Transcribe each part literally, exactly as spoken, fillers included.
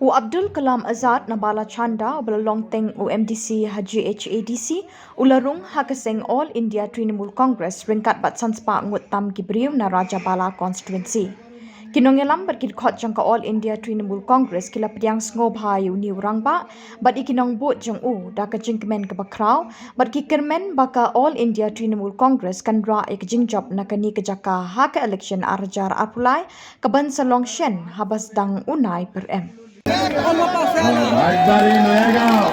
U Abdul Kalam Azad na Balachanda, uba la long teng u M D C ha G H A D C, u la rung ha ka seng All India Trinamool Congress ryngkat bad san spah ngut tam ki briew na Rajabala constituency. Ki nongïalam bad ki dkhot jong ka All India Trinamool Congress ki la pdiang sngewbha ïa une u rangbah bad ïa ki nongbud jong u da ka jingkmen kaba khraw bad ki kyrmen ba ka All India Trinamool Congress kan rah ïa ka jingjop na kane ka jaka ha ka election ar hajar arphew lai kaban sa long shen haba sdang u nai pyrem. রাজবাড়ী নয়াগাঁও।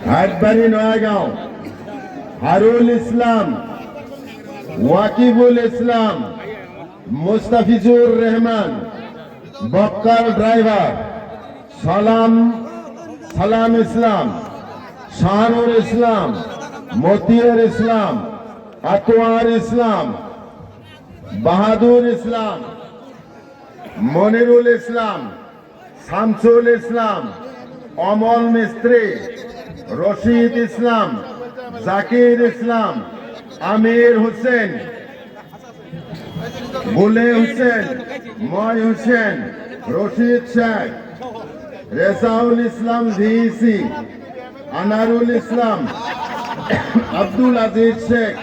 রাজবাড়ী নয়াগাঁও। হারুল ইসলাম, ওয়াকিবুল ইসলাম, মুস্তাফিজুর রহমান, বক্কার ড্রাইভার, সালাম, সালাম ইসলাম, শাহনুর ইসলাম, মতিয়ার ইসলাম, আতোয়ার ইসলাম, বাহাদুর ইসলাম, মনিরুল ইসলাম, শামসুল ইসলাম, অমল মিস্ত্রি, রশিদ ইসলাম, জাকির ইসলাম, আমির হোসেন, বুলে হোসেন, ময় হোসেন, রশিদ শেখ, রেজাউল ইসলাম ভিসি, আনারুল ইসলাম, আব্দুল আজিজ শেখ,